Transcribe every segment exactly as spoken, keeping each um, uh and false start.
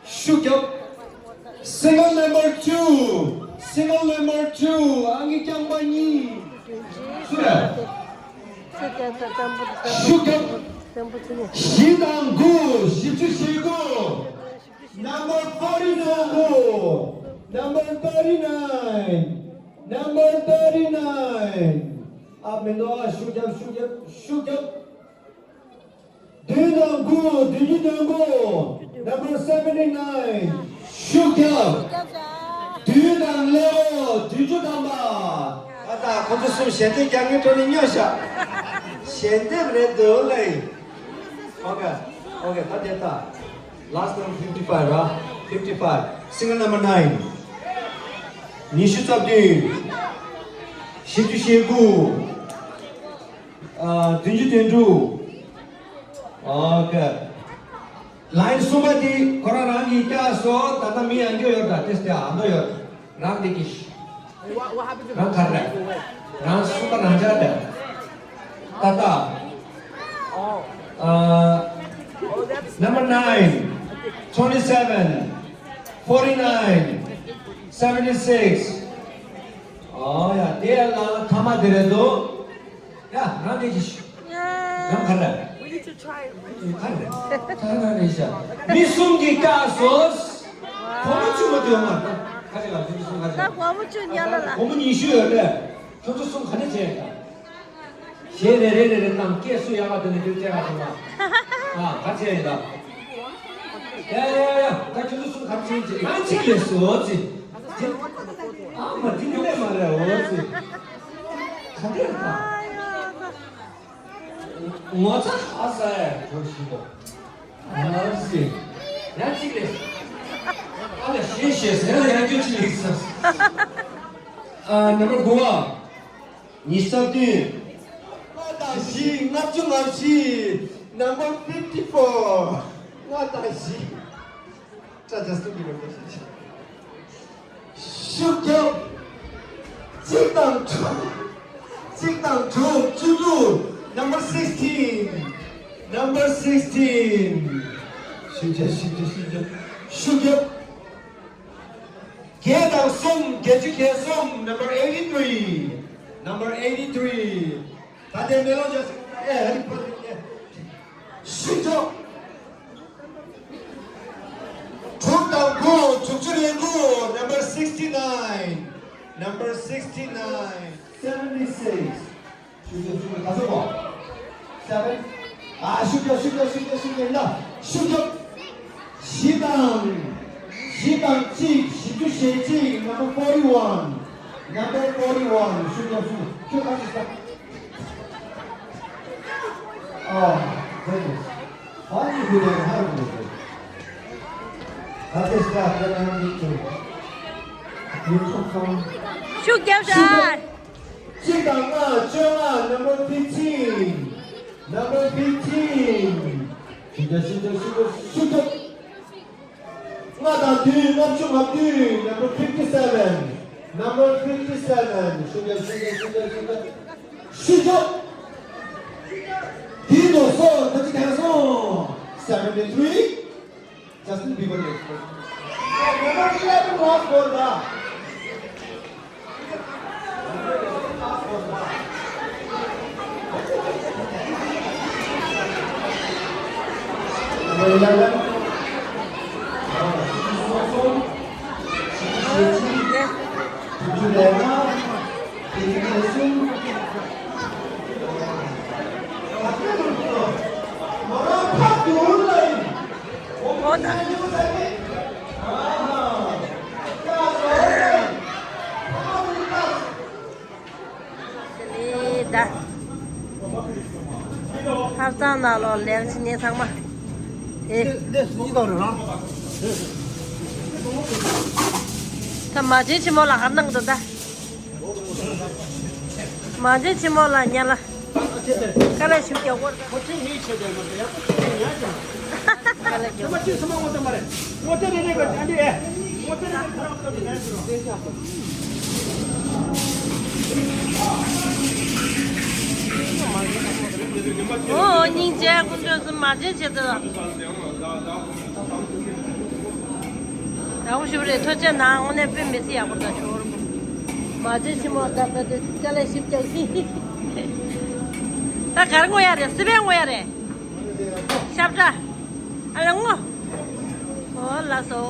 ཤུགས་རྒྱབ། Single number two, single number two, ཨང་ཀི་རྐྱང་པ་གཉིས། སུ་རེད། ཤུགས་རྒྱབ། བཞི་དང་དགུ། བཞི་བཅུ་ཞེ་དགུ། Number forty-nine. Number thirty-nine. Number thirty-nine. ཨ་མི་འདུག་ཨ། ཤུགས་རྒྱབ། ཤུགས་རྒྱབ། ཤུགས་རྒྱབ། བདུན་དང་དགུ། བདུན་བཅུ་དོན་དགུ། Number seventy-nine. ཤུགས་རྒྱབ། བདུན་དང་ཀླད་པ། བདུན་ཅུ་ཐམ་པ། ཨ་ད་ཁོ་ཚོ་གསུམ་ཞལ་འདེབས་རྒྱག་མཁན་ཁྲོད་ནས་སྨྱོ་ཤག་ཞལ་འདེབས་རེད་འདུག་ལེ། Okay, okay, ད་དེ་ད། Last number fifty-five ར། Fifty-five. Single number nine. ཉི་ཤུ་རྩ་བདུན། བཞི་བཅུ་ཞེ་དགུ། ཨ། བདུན་ཅུ་དོན་དྲུག Okay. Line གསུམ་པ་དེ་ཁོ་རང་རང་གིས་བཀྱགས་སོང་། ད་ལྟ་མི་ཡང་སྐྱོ་ཡོད་ད། དེ་སྟེ་ཨ་མདོ་ཡོད། རང་དེ་གིས། རང་ག་རེ། རང་གསུམ་པ་རང་འཇགས་རེད། ད་ལྟ། ཨ། Number nine, twenty-seven, forty-nine, seventy-six. ཨོ་ཡ། དེ་ལ་ཐ་མ་དེ་རེད་འདུག་ཡ། རང་དེ་གིས། རང་ག་རེ། We need to try it. ག་རེ། ད་རང་རེད་ཤག་མི་གསུམ་གྱིས་བཀྱགས་སོང་། སྒོར་མོ་བཅུ་མ་དུ་ཡོང་མ་རེད། ད་ག་ཅིག་ལ་དེ་གསུམ་ག་ཅིག་ད་ལ། སྒོར་མོ་བཅུ་ཉལ་ལ་ལ། སྒོར་མོ་ཉི་ཤུ་ཡོད་རེད། ཁྱོད་ཚོ་གསུམ་ག་ནས་བྱས་ཡོད་ད། གཞས་རེ་རེ་རེ་རེ་གནང་། སྐད་སུ་ཡག་ག་དེ་ནས་དུས་བཙལ་ག་སོང་ང་། ཨ། ག་བྱས་ཡོད་ད། ཡ་ཡ་ཡ། ད་ཁྱོད་ཚོ་གསུམ་ག་བྱས་ཡོད་ཅེས། ང་གཅིག་ལས་སོ་ཅེས། ཨ་མ། དེ་འདི་ལས་མ་རེད་འོ་ཅེས། ག་འདྲས་ད། ངོ་ཚ་ཧ་ས་ཡ་གྲོ་ཞིག་པོ། ཨ་སི། ཡང་གཅིག་རེད། ཨ་ལ་ཞེས་ཞེས་ཟེར་ལ་ཡང་ཁྱོད་གཅིག་རེད་ཟེར། ཨ། ནམ་བར་དགུ་བ། ཉི་ཤུ་རྩ་བདུན། ལྔ་དང་བཞི། ལྔ་བཅུ་ང་བཞི། Number fifty-four. ལྔ་དང་བཞི། ཅ་ཅ་སུ་གི་རེད་པས། ཤུགས་རྒྱབ། གཅིག་དང་དྲུག་གཅིག་དང་དྲུག་བཅུ་དྲུག Number sixteen. Number sixteen. ཤུགས་རྒྱབ། ཤུགས་རྒྱབ། ཤུགས་རྒྱབ། ཤུགས་རྒྱབ། བརྒྱད་དང་གསུམ། བརྒྱད་ཅུ་གྱ་གསུམ Number eighty-three. Number eighty-three. ད་ལྟའི་མེ་ལོང་ཅོག་ཨེ། ཧ་རི་པོ་ཏར་ཨེ། ཤུགས་རྒྱོབ། དྲུག་དང་དགུ། དྲུག་ཅུ་རེ་དགུ Number sixty-nine. Number sixty-nine. Seventy-six. ཤུགས་རྒྱོབ། ཤུགས་རྒྱོབ། ག་ཚོད་གོ Seven. ཨ། ཤུགས་རྒྱོབ། ཤུགས་རྒྱོབ། ཤུགས་རྒྱོབ། ཤུགས་རྒྱོབ། ཡ། ཤུགས་རྒྱོབ། བཞི་དང་། བཞི་དང་གཅིག་བཞི་བཅུ་ཞེ་གཅིག Number forty-one. Number forty-one. ཤུགས་རྒྱོབ། ཤུགས་རྒྱོབ། ཁྱོད་ག་ཚོད་ས། ཨ། ད་ནི་ཧ་གོ་གི་འདུག་ད་ལྟའི་སྐབས་ཁྱེད་རང་གཉིས་ཀྱིས་ཡུལ་ཚོ་ཚང་ཤུགས་རྒྱབ་ཤག་གཅིག་དང་ལྔ། བཅོ་ལྔ Number fifteen. Number fifteen. ཤུགས་རྒྱབ། ཤུགས་རྒྱབ། ཤུགས་རྒྱབ། ཤུགས་རྒྱབ། ལྔ་དང་བདུན། ལྔ་བཅུ་ང་བདུན Number fifty-seven. Number fifty-seven. ཤུགས་རྒྱབ། ཤུགས་རྒྱབ། ཤུགས་རྒྱབ། ཤུགས་རྒྱབ། ཤུགས་རྒྱབ། དེའི་ལོ་སོ་ད་ཅི་གང་སོང་། Seventy-three. Justin Bieber. Number eleven was for the Number eleven. ལེ་ད། ཧར་གཙང་ནང་ལོགས་ལེགས་ཕྱི་ནས་ཚང་མ། ཨེ། ད་མ་བྱན་ཆེན་མོ་ལ་ཧར་གནང་འདུག་ད། མ་བྱན་ཆེན་མོ་ལ་ཉལ་ལ། དཀའ་ལས་ཞུ་རྒྱག་གོ། ཁོ་ཚོས་ངའི་ཆེད་དུ་མ་ཟེར་ཡག་པོ་ཁྱེད་ཀྱིས་ཉར་ཀྱང་། ཁྱོད་མ་ཅིག་སུ་མ་ངོ་ཚ་མ་རེད། ངོ་ཚ་རེ་རེ་ག་ཅང་འདི་ཨེ། ངོ་ཚ་རེ་རེ་ཁ་རག་ཏུ་ནས་ཟེར་རོ། ཨོ་སྙིང་རྗེ། སྐུ་མགྲོན་གསུམ་མ་བྱན་ཆེ་ཚོ། ཡག་པོ་ཞིག་རེད། ཐུགས་རྗེ་གནང་། དངོས་གནས་དཔེ་མི་སྲིད་ཡག་པོ་འདུག་ཞོར་མ་བྱན་ཆེན་མོ་ད་ཕེབས་དུས་ཅ་ལག་ཞིབ་རྒྱག་གི། ད་ག་རེ་བསྔོ་ཡ་རེད། སི་པན་བསྔོ་ཡ་རེད། ཤ་བཀྲ། ཨ་ལ་བསྔོ། ཨོ་ལགས་སོ།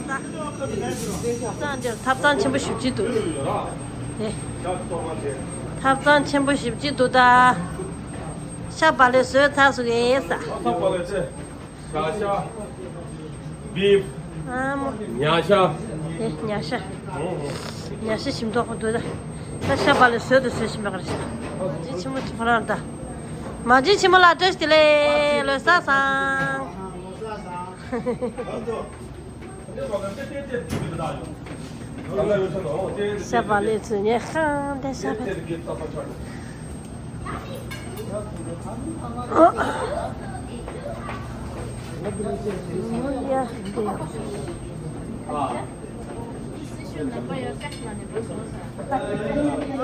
ད་ཐབ་ཚང་འདིར་ཐབ་ཚང་ཆེན་པོ་ཞེ་པོ་ཅིག་འདུག་ཨེ། ཐབ་ཚང་ཆེན་པོ་ཞེ་པོ་ཅིག་འདུག་ད་ཤ་བག་ལེབ་བཟོས་ཚར་སོང་ངས་ཟ། བྱ་ཤ། བིབ། ཨ་མོ། ཉ་ཤ། དེ་ཉ་ཤ། ཉ་ཤ་ཞིམ་མདོག་ཁ་འདུག་ད། ད་ཤ་བག་ལེབ་བཟོས་དང་བཟོ་བཞིན་པ་ག་རེ་བྱེད། མ་བྱན་ཆེན་མོ་ཁོ་རང་ད། མ་བྱན་ཆེན་མོ་ལགས་བཀྲ་ཤིས་བདེ་ལེགས། ལོ་གསར་བཟང་། ཤ་བག་ལེབ་ཚོས་ཉེ་ཁང་དེ་ཤ་བག་ལེབ།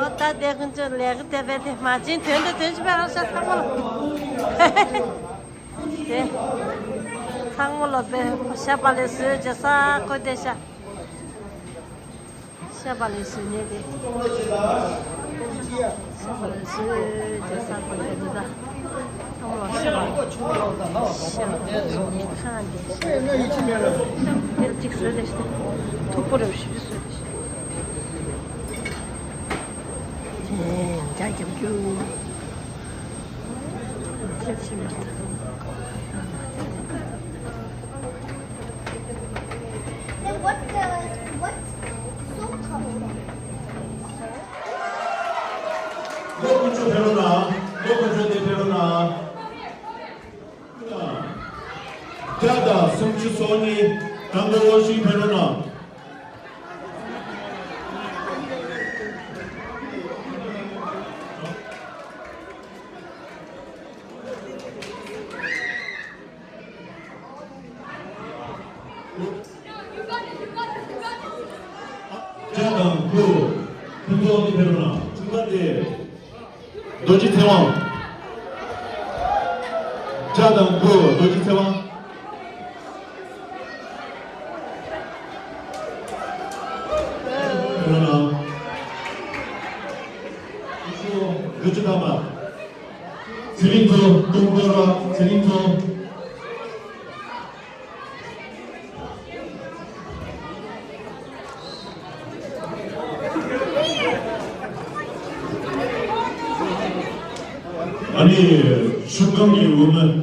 ཨོ་ད་དེ་ཁོང་ཚོ་ལས་ཀ་དེ་བས་དེ་མ་བྱན་དོན་དེ་དོན་ཞིག་པ་རང་ཤ་ཚང་མ་ལ། དེ། ཚང་མ་ལ་དཔེ་ཤ་བག་ལེབ་བཟོས་རྗེས་ས་ཁོ་དེ་ཤ། ཤ་བག་ལེབ་བཟོས་ནས་དེ། ཤ་བག་ལེབ་བཟོས་རྗེས་ས་ཁོ་དེ་དེ་ད། ཚང་མ་ལ་ཤ་བག་ལེབ། ཤ་བག་ལེབ་ཁང་དེ་ཤ། དེ་གཅིག་བཟོས་དེ་ཤ། མཐུག་པོ་རེ་བཞི་བཟོས་དེ་ཤ། དེ་ཡང་ཇ་རྒྱབ་རྒྱུ། Then what, uh, what song comes? ལོ་དཀོན་མཆོག་ཕེབས་རོགས་གནང་། ལོ་དཀོན་མཆོག་དེ་ཕེབས་རོགས་གནང་། བརྒྱ་དང་སུམ་ཅུ་སོ་གཉིས། དང་པོ་བློ་ཤིང་ཕེབས་རོགས་གནང་། བརྒྱ་དང་དགུ། ཕུན་ཚོགས་ནི་ཕེབས་རོགས་གནང་། བཅུ་པ་དེ། རྡོ་རྗེ་ཚེ་དབང་། བརྒྱ་དང་དགུ། རྡོ་རྗེ་ཚེ་དབང་། ཕེབས་རོགས་གནང་། བདུན་ཅུ་ཐམ་པ། ཚེ་རིང་མཚོ། ཏུང་ཀོ་ར་ཚེ་རིང་མཚོ། ཨ་ནི་ཤུག་སྒམ་གྱི་འོག་མ། དཔའ་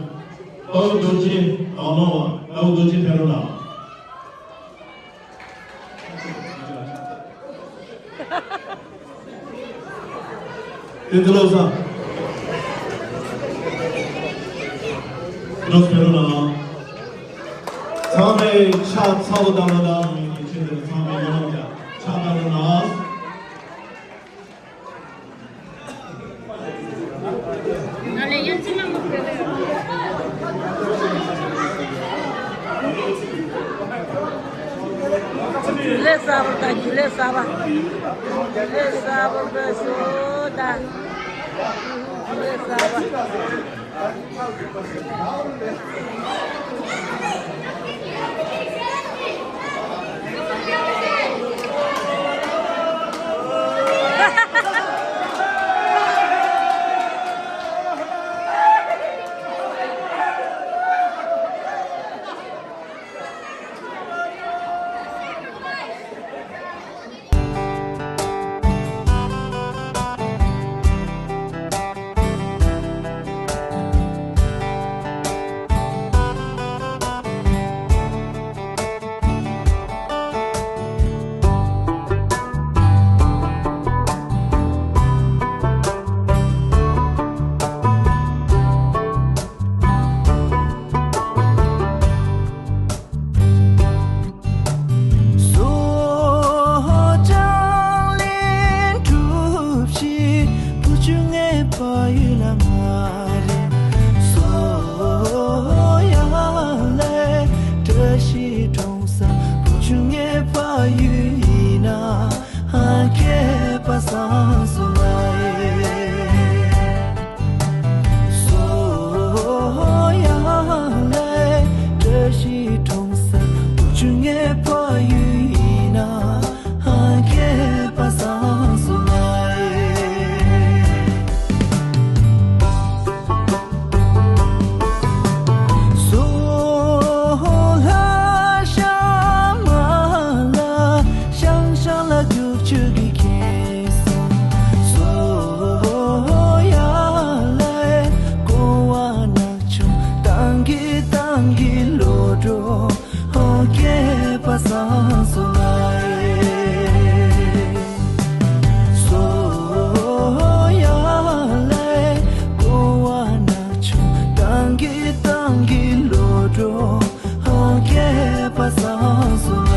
བོ་རྡོ་རྗེ་དང་ནོ། དཔའ་བོ་རྡོ་རྗེ་ཕེབས་རོགས་གནང་། བསྟན་འཛིན་བློ་བཟང་། འགྲོ་ཕེབས་རོགས་གནང་། ཚང་མས་ཕྱག་ཚ་པོ་བཏང་རོགས་གནང་། ཆེད་དུ་ཚང་མས་ཡོང་རོགས་བྱ། ཕྱག་བཏང་རོགས་གནང་། རྒྱུ་ལས་གསར་པ་དང་། རྒྱུ་ལས་གསར་པ། རྒྱུ་ལས་གསར་པ་བཟོས་སོང་ད། རྒྱུ་ལས་གསར་པ། གི་ཏང་གི་བློ་གྲོས་ཧང་སྐྱེས་པ་སང་སུ་ལ་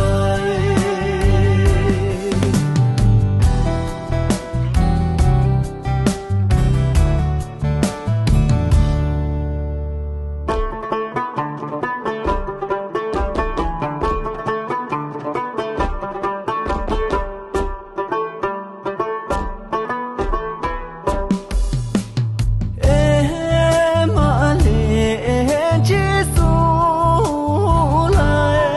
ཨེ། ཨེ་མ་ལེ་ཅི་སུ་ལ་ཨེ།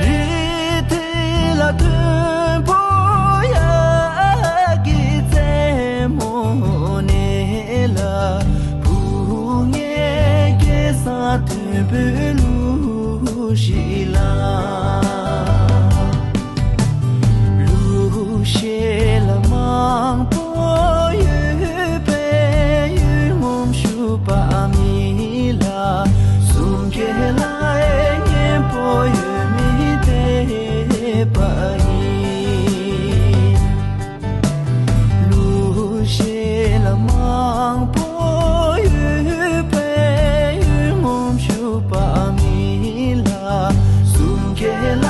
རི་དེ་ལ་མཐོན་པོ་ཡ་གི་རྩེ་མོ་ནས་ལ་བུ་ངའི་སྐྱེ་ས་མཐོན་པོའི་ལུགས་ཤིག་ལ། གླུ་གཞས་ལ་མང་པོ་ཡོད་པའི་ཡུལ་ངོམ་ཞུ་བ་མི་ལ་གསུང་སྐད་ལ་སྙན་པོ་ཡོད་མི་བདེ་བ་ཡིན། གླུ་གཞས་ལ་མང་པོ་ཡོད་པའི་ཡུལ་ངོམ་ཞུ་བ་མི་ལ་གསུང་སྐད་ལ་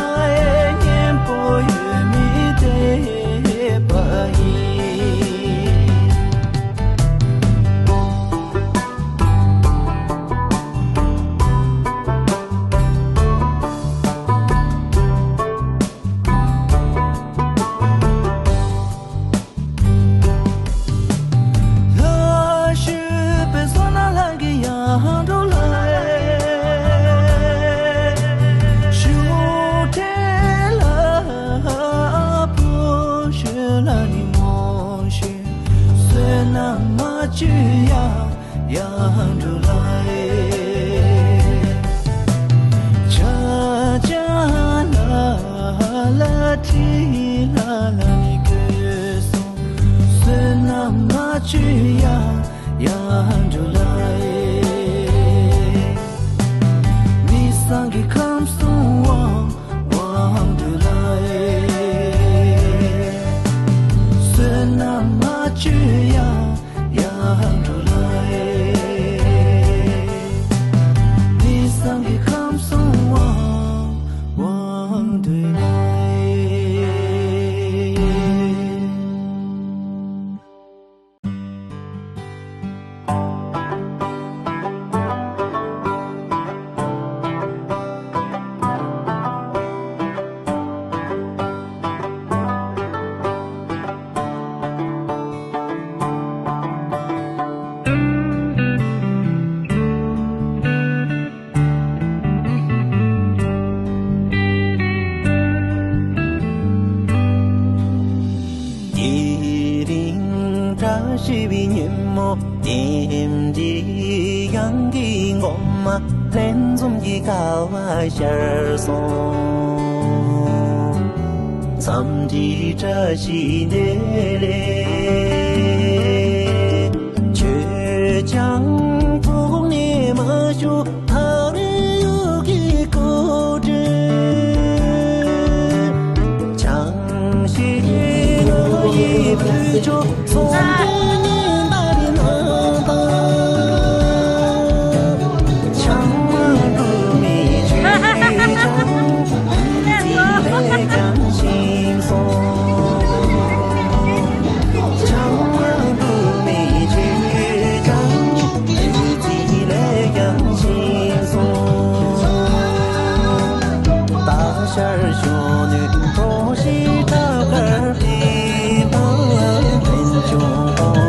སྙན་པོ་ཡོད་མི་བདེ་བ་ཡིན། ལྷ་ཞུ་པའི་སོ་ན་ལྷ་གི་ཡང་འགྲོ་ལ་ཞུ་ཁྲེ་ལ་པོ་ཞུ་ལ་ནི་མོ་ཞུ་སོ་ན་མ་ཅུ་ཡ། ཡང་འགྲོ་ལ་ཨེ། ཆ་ཆ་ལ་ལ་ཁྲི་ལ་ལ་ནི་གོས་སོང་བསོད་ནམས་མ་བཅོས་ཡང་ཡང་འགྲོ་ལ་ཨེ། མི་བཟང་གི་ཁམས་སོང་དབང་དབང་འགྲོ་ལ་ཨེ། བསོད་ནམས་མ་བཅོས་ཡང་། ཡང་འགྲོ་ལ་ཨེ། མི་བཟང་གི་ཁམས་སོང་དབང་དབང་འདོད་ལ་ཨེ། དེ་རིང་བཀྲ་ཤིས་པའི་ཉིན་མོ། དེ་འདྲའི་ཡང་གི་ངོ་མ་ལྷན་འཛོམས་ཀྱི་དགའ་བ་ཤར་སོང་། འཚམས་འདྲི་བཀྲ་ཤིས་བདེ་ལེགས། ཁྱོད་ཀྱང་ཐུགས་ནས་མ་ཞུ། ཐག་རིང་ཡུལ་གྱི་སྐུ་དྲིན། ཆང་ཞིག་ལོ་ཡི་བུ་ཆོ་ཚོང་དོན་ཉིན་ལྟར་ནང་དང་། ཆང་མ་འགྲོ་མི་ཆོས་ཆང་། རྩིས་ལས་ཀྱང་ཤིང་སོང་། ཆང་མ་འདུག་མི་ཆོས་ཀྱང་། རྩིས་ལས་ཀྱང་ཤིང་སོང་། སྟག་ཤར་གཞོན་ནུའི་གྲོགས་ཤིག་ཁྲ་དཀར་པའི་ཕ་ལ་འཕེན་བྱུང་།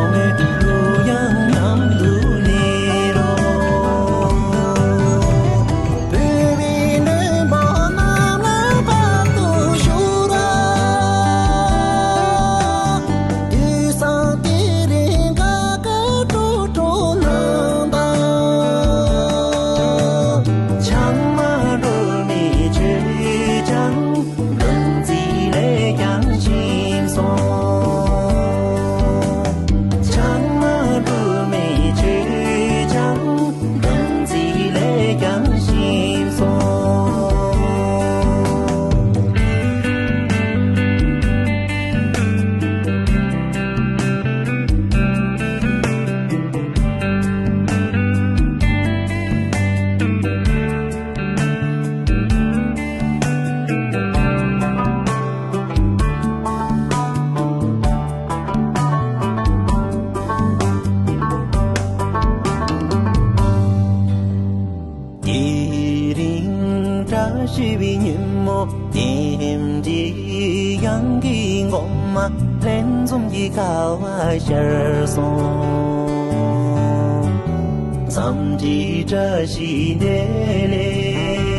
ཞི་བའི་ཉིན་མོ། རྟེན་འབྲེལ་གཡང་གི་འགོ་མ། ལྷན་འཛོམས་ཀྱི་ཁ་བ་ཤར་སོང་། འཚམས་འདྲི་བཀྲ་ཤིས་བདེ་ལེགས།